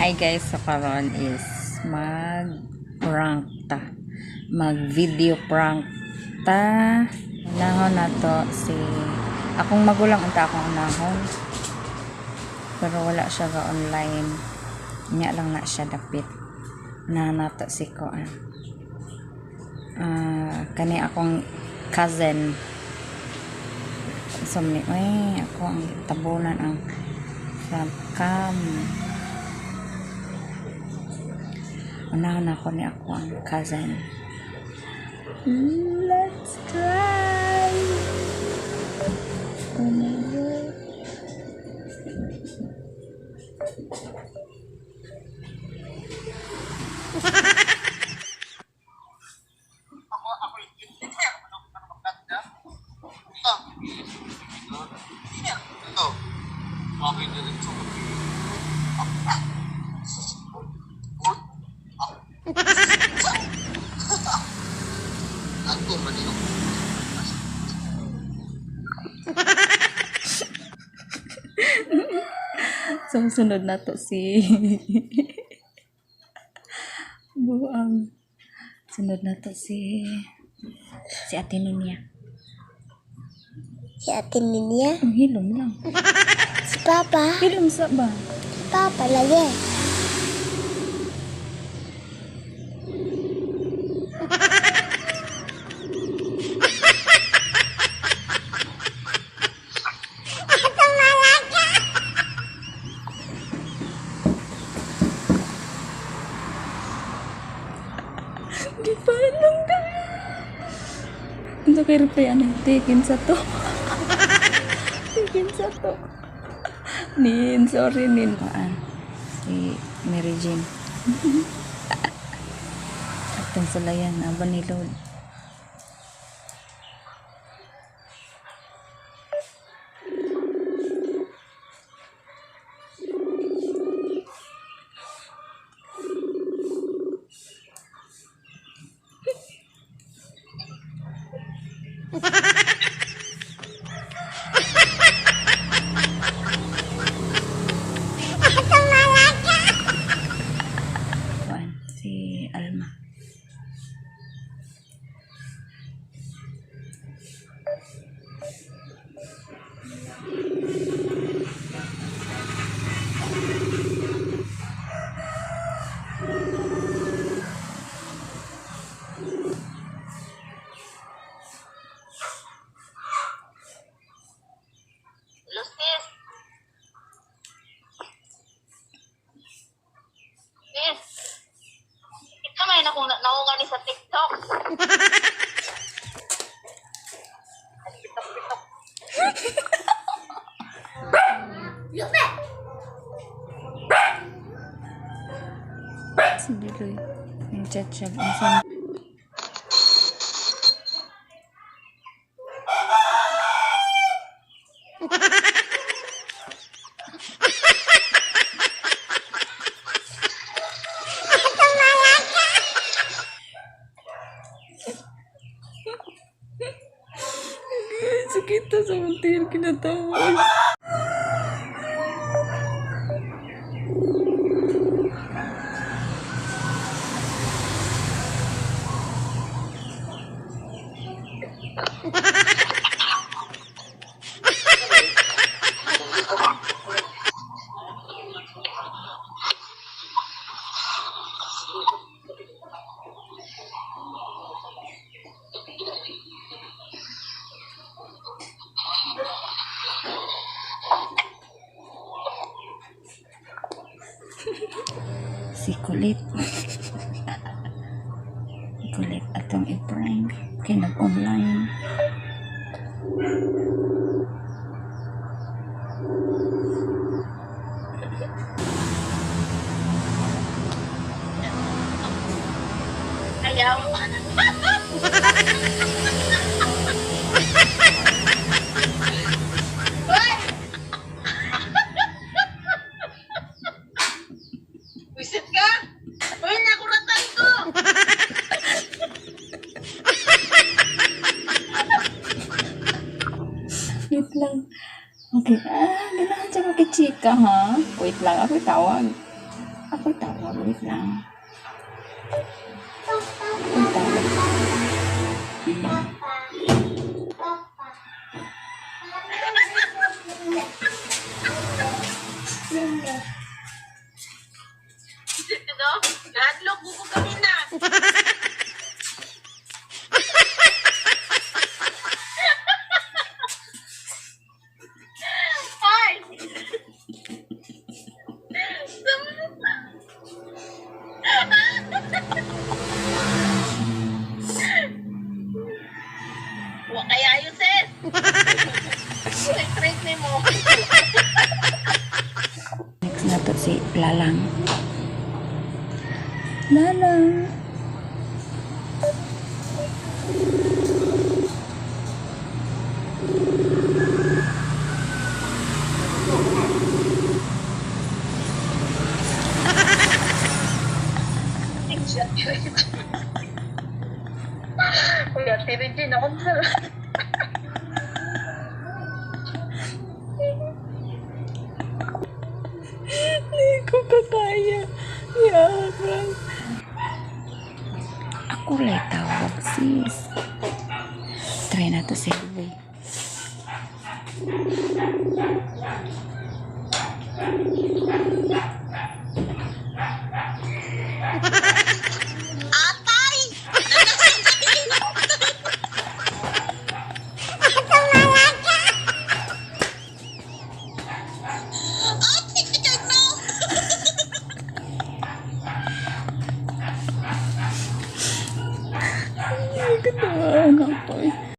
Hi guys, so karon is mag prank ta. Mag video prank ta. Unahon na to si akong magulang unta akong unahon. Pero wala siya ga online. Nya lang na siya dapit. Na nato si Koan. Ah, kani akong cousin. So, ni, uy, ako ang tabunan ang front cam. Unahon ako ni ako ang cousin. Let's try! Oh my God. So, sunod na to si Buang. Sunod na to si Ate Ninya. Si Ate Ninya? Ang hilom lang. Si Papa? Hilom sa ba? Si Papa lagi. Di pa alam na. Ano kay reply ano? Tikin sa to. Tikin sa to. Nin, sorry Nin. Paan? Si Mary Jane. Atong sulayan, aba ni Lord. Kuan, si Alma. Hello, sis. Sis. Ikaw may nakunga ni sa TikTok. Pitok, pitok. Lupe! Si Diloy. Yung chat siya. Ang sama. Sakit sa muntir kinatawa. Si Kulit. Kulit atong i-prank. Kay nag-online. Ayaw. Lang. Okay. Ah, ganahan siya makichika, ha? Wait lang, ako'y tawag. Ako'y tawag, wait lang. Ako'y tawag. Papa. No? Nahadlok ko ko kanina. Ay! Wa kaya ayo, sis. Straight ni mo. Next na to si Lalang. Lalang. Kuya, Regine, ako sa... Hindi ko kakaya. Yeah, prank. Ako lang tawag, sis. Try na to si Harvey. Atay! Atay ka no! Ay, katawan ako eh.